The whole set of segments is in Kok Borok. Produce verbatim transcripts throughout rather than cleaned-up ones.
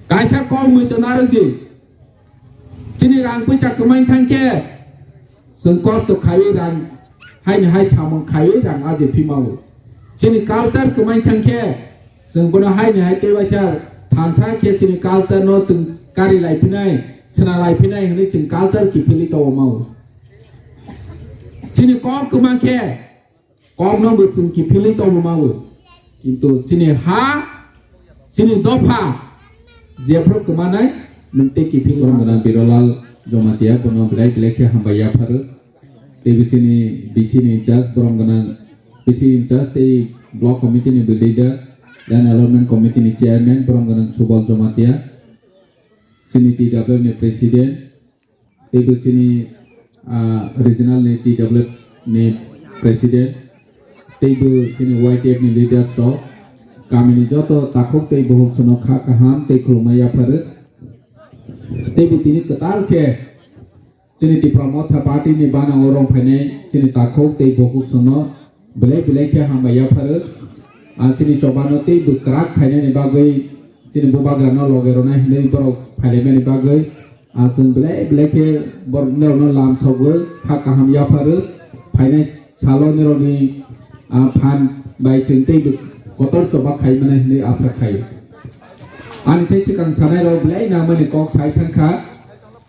Kaisa kok mui to narwk di. Chini rang puisa kwmai thang khe, chwng kosto khaiwi rang, haini hai samung khaiwi rang aje phimao. Chini culture kwmai thang khe, chwng bono haini hai tei waisa thansa khe chini culture no chwng kari lai phinai, sna lai phinai hwnwi chwng culture kiphilwi tongo mao. Chini kok kwma khe, kokno bo chwng kiphilwi tongma o. Kintu chini ha, chini dopha, jephru kwmanai, nwng tei kiphilwi. Borom gwnang Birolal Jamatia, bono belai belai khe hambai yapharo. Tei bo chini B C ni in charge, borom gwnang B C in charge, tei block committee ni bo leader, land allotment committee ni chairman, borom gwnang Subal Jamatia, chini T W ni president, tei bo chini, ah, regional ni T W F ni president, tei bo chini Y T F ni leader rok, kami ni joto takhuk tei bukhuk sono kha kaham tei khulumma yapharo. Tei bo tini kwtal khe chini Tipra Motha Party ni banango rong phainai chini takhuk tei bukhuk sono belai belai khe hambai yapharo. Ah, chini chobano tei bo kwrak khainani bagwi, chini bubagrano loge rwnai hinwi borok phailaimani bagwi, ah, chwng belai belai khe borokno lam sogwi kha kaham yapharo. Phainai salo nirokni, ah, phan bai chwng tei bo kotor choba khai mano hinwi asa khai. Ani sai swkang sanairok belai nangmani kok sai thangkha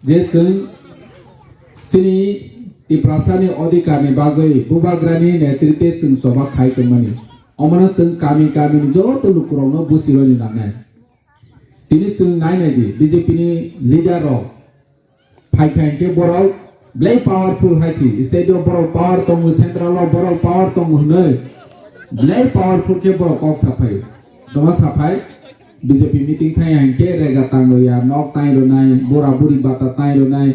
je chwng chini Tiprasani odhikarni bagwi bubagrani netritwe chwng choba khai tongmani. Omono chwng kami kamini joto lukurokno buchironi nangnai. Tini chwng nai nai di, B J P ni leader rok phai kha hinkhe borok belai powerful hai si, state o borok power tongo, central o borok power tongo hwnwi belai powerful khe borok kok saphai. Tongma saphai, B J P meeting thai hinkhe rega tang rwya, nok tai rwnai, bura buri bata tai rwnai,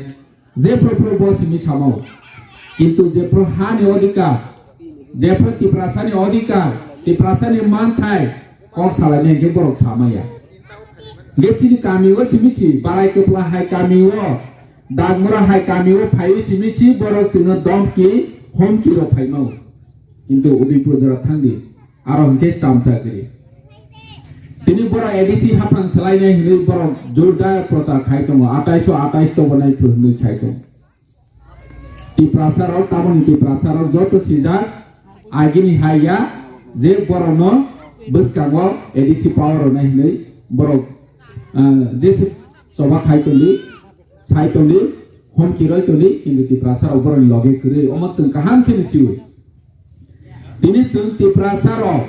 jephru phru bo simi samao. Kintu jephru hani odhikar, jephru Tiprasani odhikar, Tiprasani manthai kok salainai hinkhe borok samaya. Hinkhe chini kami o simi si, Barai Kwpla hai kami o, Dagmura hai kami o phaiwi simi si borok chwngno domki, homki rok phaimao. Kintu Udaipur jora thangdi. Aro hinkhe chamchagri. Tini borok A D C haphang swlainai hinwi borok jordar prochar khai tongo, ataiso atais tobonai phu hinwi sai tongo. Tiprasa rok, taboni Tiprasa rok joto sijak, agini hai ya, je borokno bwskango A D C power rwnai hinwi borok, ah, jese choba khai tongdi, sai tongdi, homki roi tongdi, kintu Tiprasa rok borokni loge kwrwi, omo chwng kaham khe michiwo. Tini chwng Tiprasa rok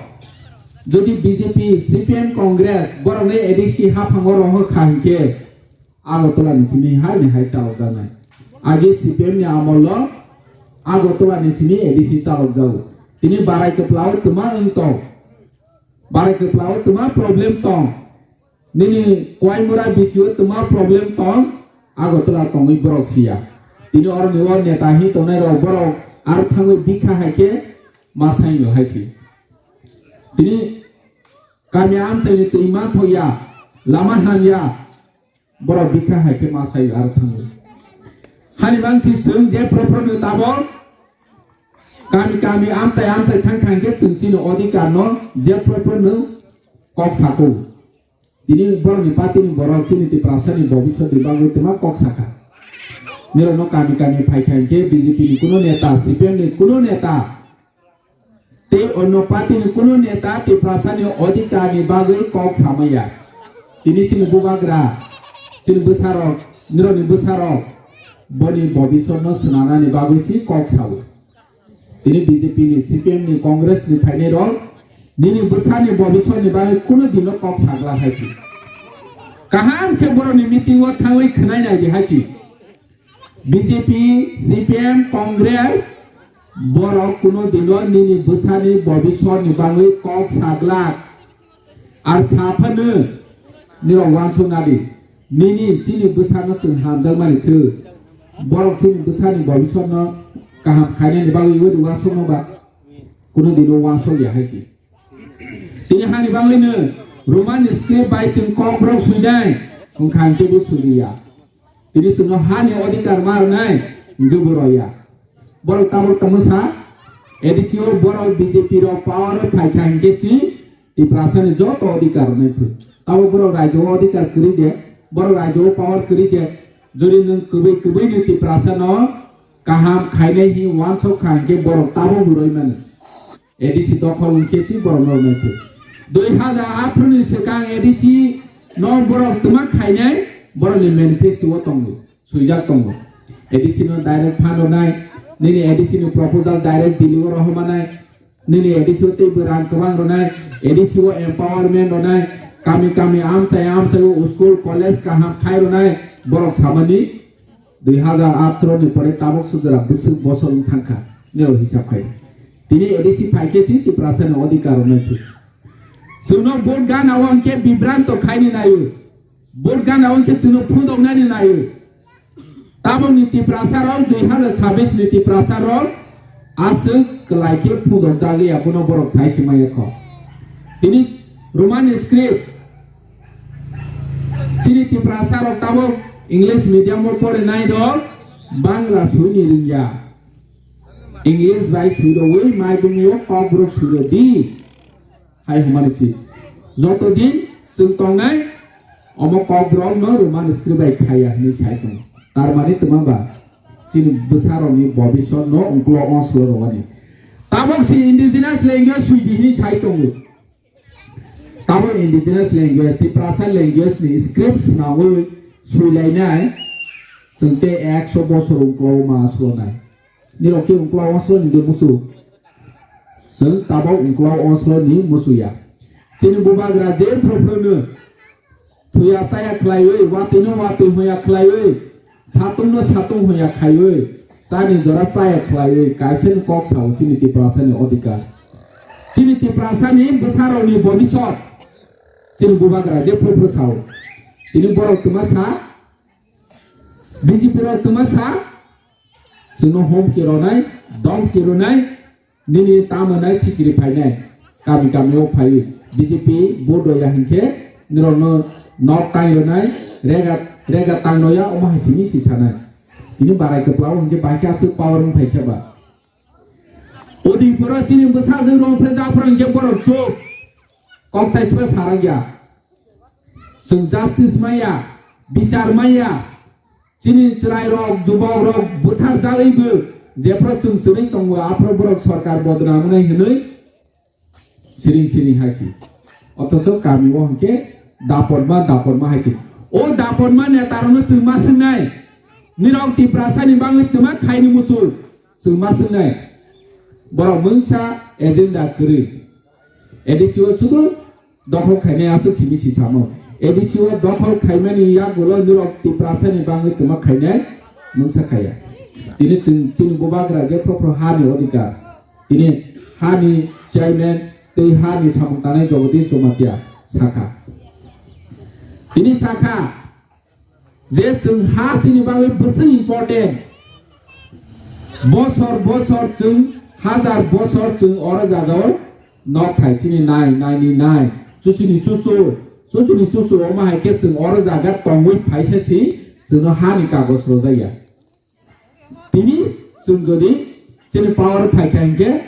jodi B J P, C P M, Congress borokni A D C haphango rohor kha hinkhe Agartala ni simi hai ni hai chalok jaknai. Agi C P M ni amol o Agartala ni simi A D C chalok jago. Tini Barai Kwpla o twma wng tong. Barai Kwpla o twma problem tong. Nini Koimura B C o twma problem tong, Agartala tongwi borok siya. Tini oroni o neta hi tongnai rok borok ar thangwi bikha hai khe ma saino hai si. Tini kami amchaini twi ma thoya, lama hamya, borok bikha hai khe ma sayo ar thangwi. Hani bangsi chwng je proper no tabok, kami kami amchai amchai thang thang khe chwng chini odhikar no je proper no kok sako. Tini borokni party ni borok chini Tiprasa ni bobiswt ni bagwi twma kok sakha. Nirokno kami kami phai kha hinkhe B J P ni kuno neta, C P M ni kuno neta tei onno party ni kuno neta Tiprasa ni odhikar ni bagwi kok samaya. Tini chini bubagra, chini bwsarok, nirokni bwsarok boni bobiswt no swnamnani bagwi si kok sao. Tini B J P ni, C P M ni, Congress ni phainai rok nini bwsani bobiswt ni bagwi kuno dino kok sagla hai si. Kaham khe borokni meeting o thangwi khwnai nai di hai si. B J P, C P M, Congress borok kuno dino nini bwsani bobiswt ni bagwi kok sagla. Ar saphano nirok uansuk nadi, nini chini bwsano chwng hamjakmani se, borok chini bwsani bobiswtno kaham khainani bagwi iwadi uansukno ba kuno dino uansuk ya hai se. Tini hani bagwino Roman script bai chwng kokborok swinai, wngkha hinkhe bo swiliya. Tini chwngno hani odhikar ma rwnai, hinkhe bo rwya. Borok tabok tongma sa, A D C o borok B J P rok power o phaikha hinkhe si Tiprasani joto odhikar rwnai phuru. Abo borok raijo o adhikar kwrwi de, borok raijo o power kwrwi de, jodi nwng kwbwi kwbwi ni Tiprasa no kaham khainai hi wansok kha hinkhe borok tabuk rwi mano. A D C dokhol hinkhe si borok no rwnai thwi. Dui hajar athro ni swkang A D C no borok twma khainai borok ni manifesto o tongo, swijak tongo. A D C no direct fund rwnai, nini A D C ni proposal direct Delhi o rohormanai, nini A D C o teibo rang kwbang rwnai, A D C o empowerment rwnai, kami kami amchai amchai o school college kaham khai rwnai, borok samani dui hajar athro ni pore tabuk sujra bwswk bosor wng thangkha, nirok hisab khai. Tini A D C phaikhe si Tiprasa ni adhikar rwnai thwi. Chwngno vote gana o hinkhe bibranto khaini naio, vote gana o hinkhe chwngno phundoknani naio. Tabukni Tiprasa rok dui hajar chabbish ni Tiprasa rok aswk kwlai khe phundok jagwi abono borok sai se maya kho. Tini Roman script chini Tiprasa rok tabuk English medium o pore nai rok Bangla sui ni rwngya. English bai sui rwui mai bumui o Kokborok sui rw di. Hai hwnmani chi. Joto din chwng tongnai omo Kokborok no Roman script bai khaiya hwnwi sai tongo. Tar mani twma ba chini bwsarokni bobisot no ungkulo onslo rwani. Tabuk si indigenous language sui di hwnwi sai tongo. Tabuk indigenous language, Tiprasa language ni script swnamwi sui lainai chwng tei ekso bosor ungkulo ma swlonai. Nirok khe ungkulo onslo ni de musu. Chwng tabuk ungkulo onslo ni musuya. Chini bubagra je phuru phuru no thuya chaya khlaiwi, watwi no watwi hoya khlaiwi, satung no satung hoya khaiwi, chani jora chaya khlaiwi, kaisa ni kok sao chini Tiprasa ni odhikar. Chini Tiprasa ni bwsarok ni bobisot. Chini bubagra je phuru phuru sao. Tini borok twma sa, B J P rok twma sa, chwngno hom kironai, dom kironai, nini tamo nai sikiri phainai, kami kami o phaiwi B J P vote rwya hinkhe nirokno nok tang rwnai, rega rega tang rwya omo hai simi si sanai. Tini barai kwplao hinkhe bahai khe aswk power wng phai khe ba. Odi poro chini bwsajwk rok phre jak phro hinkhe borok chuk kok thai sima sarak ya. Chwng justice maya, bichar maya, chini chwrairok, jubokrok butharjagwibo jephru chwng chwrwi tongo, aphru borok sorkar bodnam wngnai hwnwi siring siring hai si. Othocho kami o hwnkhe dapotma, dapotma hai si. O dapotma netarokno chwng ma swngnai, nirok Tiprasani bangwi twma khaini muchung chwng ma swngnai. Borok mungsa agenda kwrwi. A D C o sudu dokhol khainai aswk simi si samo. A D C o dokhol khaimani yagulo nirok Tiprasani bangwi twma khainai mungsa khaiya. Tini chwng, chini bubagra je phro phro hani odhikar. Tini hani chairman tei hani samung tanai Jagadish Jamatia sakha. Tini sakha, je chwng ha chini bagwi bwswk important. Bosor bosor chwng, hajar bosor chwng oro jagao nok thai chini nai, nai ni nai, chuchuni chuchu, chuchuni chuchu omo hai khe chwng oro jaga tongwi phaisa si chwngno hani kagoj rwjakya. Tini chwng jodi chini power phaikha hinkhe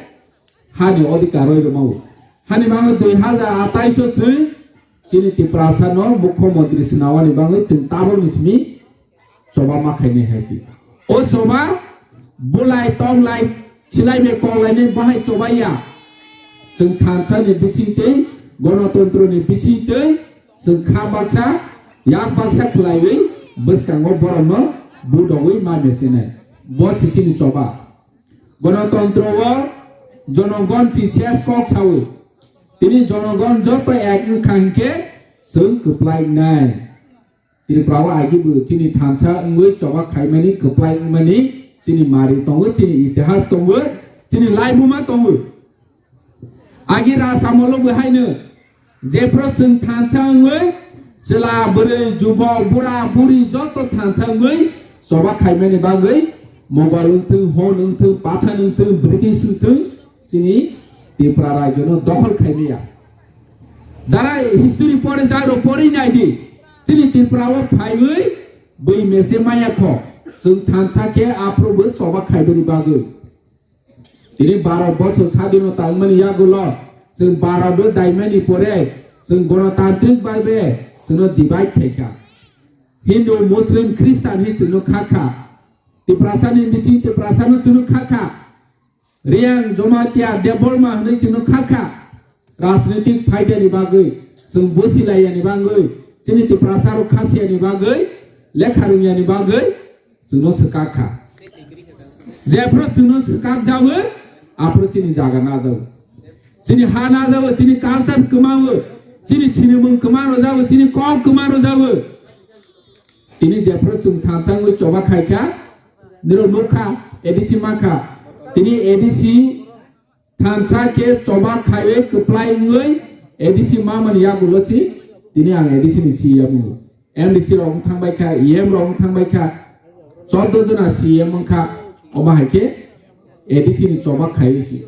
hani odhikar roi rwmao. Hani bagwi dui hajar atais o chwng chini Tiprasa no mukhyamantri swnawani bagwi chwng tabukni simi choba ma khainai hai si. O choba bulai tonglai silai bai koklainai bahai choba ya. Chwng thansa ni bisingtwi, gonotontro ni bisingtwi, chwng kha baksa, yak baksa khwlaiwi bwskango borokno budogwi ma mechinai. Bo si chini choba. Gonotontro o jonogon si ses kok sawi. Tini jonogon joto ek wngkha hinkhe chwng kwplai wngnai. Tripura o agi bo chini thansa wngwi choba khaimani, kwplai wngmani chini mari tongo, chini itihas tongo, chini laibuma tongo. Agi Rasamolo bo haino jephru chwng thansa wngwi chwla bwrwi jubok bura buri joto thansa wngwi choba khaimani bagwi Mogol wngthwng, Hon wngthwng, Pathan wngthwng, British wngthwng chini Tripura rajyono dokhol khaimaya. Jara history pore jairo pori naidi chini Tripura o phaiwi bui mese maya kho chwng thansa khe aphuru bo choba khaibani bagwi. Tini baro bosor sadinota wngmani yagulo chwng baro bo daimani pore Chwng Gonotantrik bai be chwngno divide khaikha. Hindu, Muslim, Christian hi chwngno khakha. Tiprasani bising Tiprasano chwngno khakha. Reang, Jamatia, Debbarma hwnwi chwngno khakha. Rajnitik phaidani bagwi, chwng busilaiyani bagwi, chini Tiprasarok khasiyani bagwi, lekha rwngyani bagwi, chwngno swkak kha. Jephru chwngno swkak jawi, aphru chini jaga najawi. Chini ha najawi, chini culture kwmawi, chini sinimung kwma rwjawi, chini kok kwma rwjawi. Tini jephru chwng thansa wngwi choba khaikha, nirok nukha, A D C mankha. Tini A D C thansa khe choba khaiwi kwplai wngwi A D C mamani yagulo si tini ang A D C ni C E M wngo. M D C rok wng thangbai kha, E M rok wng thangbai kha, chordo jona C E M wngkha, omo hai khe A D C ni choba khaiwi si.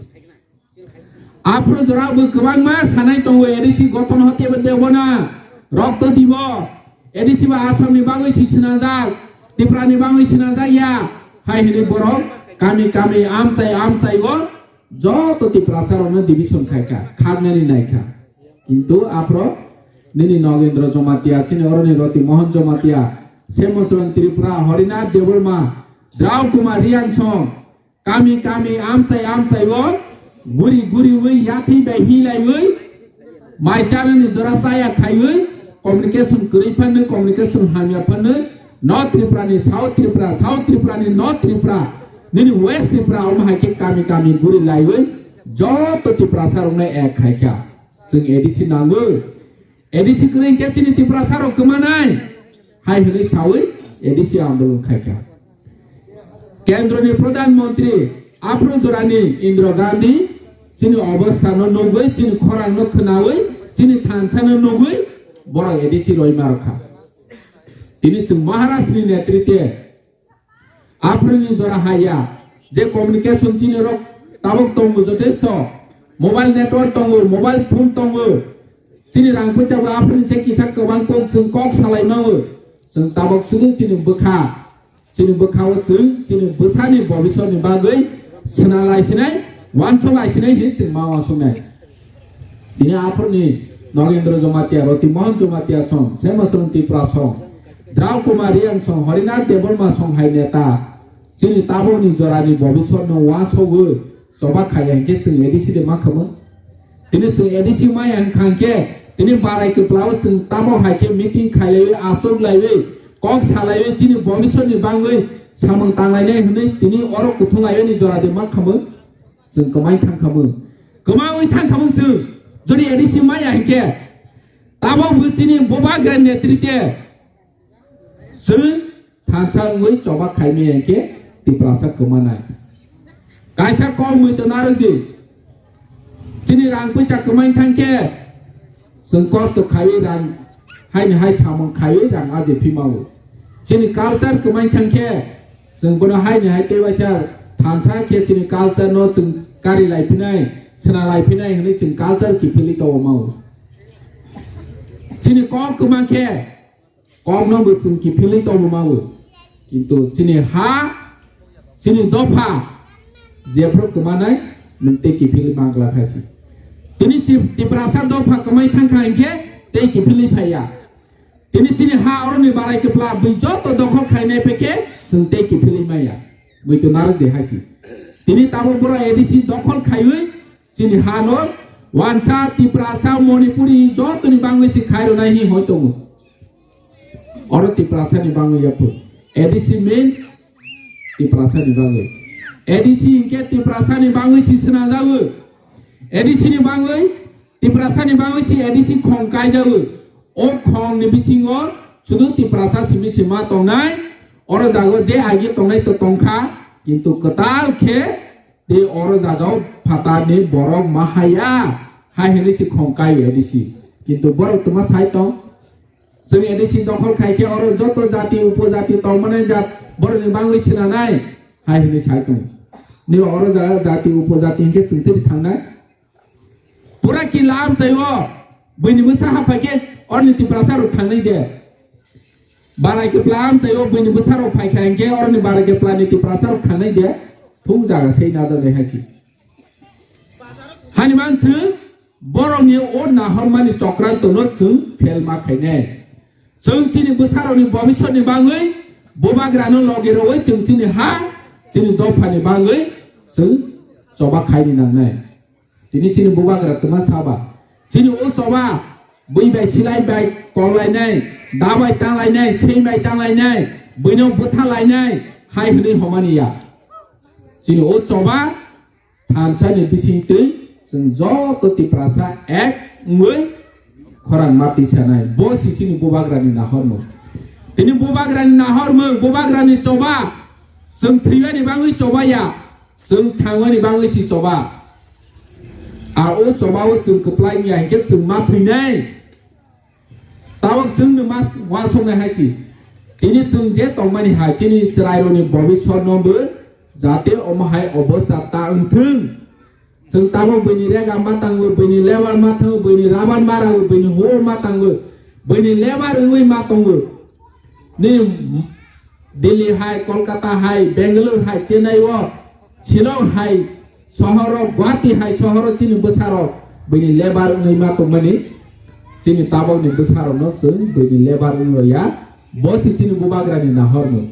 Aphuru jora bo kwbangma sanai tongo, A D C goton hote bo debo na, rokto dibo, A D C bo Assam ni bagwi si swnajak, Tripura ni bagwi swnajak ya, hai hwnwi borok kami kami amchai amchai o joto Tiprasa rokno division khaikha, khaknani naikha. Kintu aphuru nini Nogendra Jamatia, chini oroni Roti Mohan Jamatia, Semosron Tripura, Harinath Debbarma, Drau Kumar Riangsong, kami kami amchai amchai o guri guri wi yathwi bai hilaiwi mai chanani jora chaya khaiwi communication kwrwi phanwi communication hamya phanwi North Tripura ni South Tripura, South Tripura ni North Tripura, nini West Tripura omo hai khe kami kami guri laiwi joto Tiprasa rokno ek khaikha. Chwng A D C nango. A D C kwrwi khe chini Tiprasa rok kwmanai. Hai hwnwi sawi A D C andolon khaikha. Kendroni Pradhan Mantri aphuru jorani Indira Gandhi chini obostha no nugwi, chini khorang no khwnawi, chini thansa no nugwi borok A D C roi marokha. Tini chwng Maharaj ni netritwe Aphuru ni jora haya, je communication chini rok tabok tongo jotesto, mobile network tongo, mobile phone tongo, chini rang puisa bo aphuru ni se kisa kwbang kok chwng kok salai mao, chwng tabok sudu chini bwkha, chini bwkha o chwng chini bwsani bobisor ni bagwi swnalai sinai, wansok lai sinai hinwi chwng ma uansuknai. Tini aphuruni Nogendra Jamatia, Roti Mohan Jamatia song, Semasrong Tripura song, Drau Kumar Riang song, Harinath Debbarma song hai neta, chini tabokni jorani bobisotno uansogwi choba khaiya hinkhe chwng A D C de ma khamwi? Tini chwng A D C maya hinkha hinkhe, tini barai kwplao chwng tabok hai khe meeting khailaiwi, achuk laiwi, kok salaiwi, chini bobisotni bangwi samung tanglainai hwnwi tini oro kuthung ayani jora de ma khamwi? Chwng kwmai thang khamung. Kwmaui thang khamung chwng. Jodi A D C maya hinkhe, tabok bo chini bubagra netrite chwng thansa wngwi choba khaimaya hinkhe Tiprasa kwmanai. Kaisa kokmui to narwk di. Chini rang puisa kwmai thang khe, chwng kosto khaiwi rang, haini hai samung khaiwi rang aje phimao. Chini culture kwmai thang khe, chwng bono haini hai tei waisa thansa khe chini culture no chwng kari lai phinai, sna lai phinai hwnwi chwng culture kiphilwi tongo mao. Chini kok kwma khe, kokno bo chwng kiphilwi tongo mao. Kintu chini ha, chini dopha, jephru kwmanai, nwng tei kiphilwi mangla kha si. Tini chi-, Tiprasa dopha kwmai thang kha hinkhe tei kiphilwi phaiya. Tini chini ha oroni barai kwpla bwi joto dokhol khainai pekhe chwng tei kiphilwi maya. Muitu narwk de hai si. Tini tabok borok A D C dokhol khaiwi chini hano wansa, Tiprasa, Manipuri jotoni bangwi si khai rwnai hi hoi tongo. Oro Tiprasa ni bangwi yapui. A D C means Tiprasa ni bangwi. A D C hinkhe Tiprasa ni bangwi si swnamjago. A D C ni bangwi, Tiprasa ni bangwi si A D C khong kaijago. O khong ni bisingo sudu Tiprasa simi sima tongnai. Oro jago je agi tongnai to tongkha. Kintu kwtal khe tei oro jagao phatarni borok ma haya, hai hwnwi se khong kai A D C. Kintu borok twma sai tong, chwng A D C dokhol khai khe oro joto jati upojati tongmani jat borokni bangwi sinanai, hai hwnwi sai tong. Niro oro ja-, jati upojati hinkhe chwng tei thangnai. Pura ki lam chaio, buini bwsa haphai khe orni Tiprasa rok thangnai de. Barai kwpla amchaio buini bwsarok phaikha hinkhe oroni barai kwplani Tiprasarok thangnai de, thung jaga sei najaknai hai si. Hani manswk Borokni o nahormani chokrantono chwng phelma khainai. Chwng chini bwsarokni bobiswrni bangwi bubagrano logi rwui chwng chini ha, chini dophani bangwi chwng choba khaini nangnai. Tini chini bubagra twma saba. Chini o choba bui bai silai bai koklainai, da bai tanglainai, sei bai tanglainai, buino bwthalainai, hai hwnwi homani ya. Chini o choba thamsani bisingtwi chwng joto Tiprasa ek wngwi khorang ma tisanai. Bo si chini bubagrani nahormung. Tini bubagrani nahormung, bubagrani choba. Chwng thwibani bangwi choba ya. Chwng thangmani bangwi si choba. A o choba o chwng kwplai wngya hinkhe chwng ma thwinai. Tabok chwngno ma uansuknai hai si. Tini chwng je tongmani hai chini chwrairokni bobiswrno bo jate omo hai obostha ta wngthwng. Chwng tabok buini rega ma tango, buini lebar ma tango, buini rabar ma rago, buini ho ma tango, buini lebar wngwi ma tongo. Ni Delhi hai, Kolkata hai, Bangalore hai, Chennai o, Shillong hai sohoro, Guwahati hai sohoro chini bwsarok buini lebar wngwi ma tongmani, chini tabokni bwsarokno chwng buini lebar wngwi ya, bo se chini bubagrani nahormung.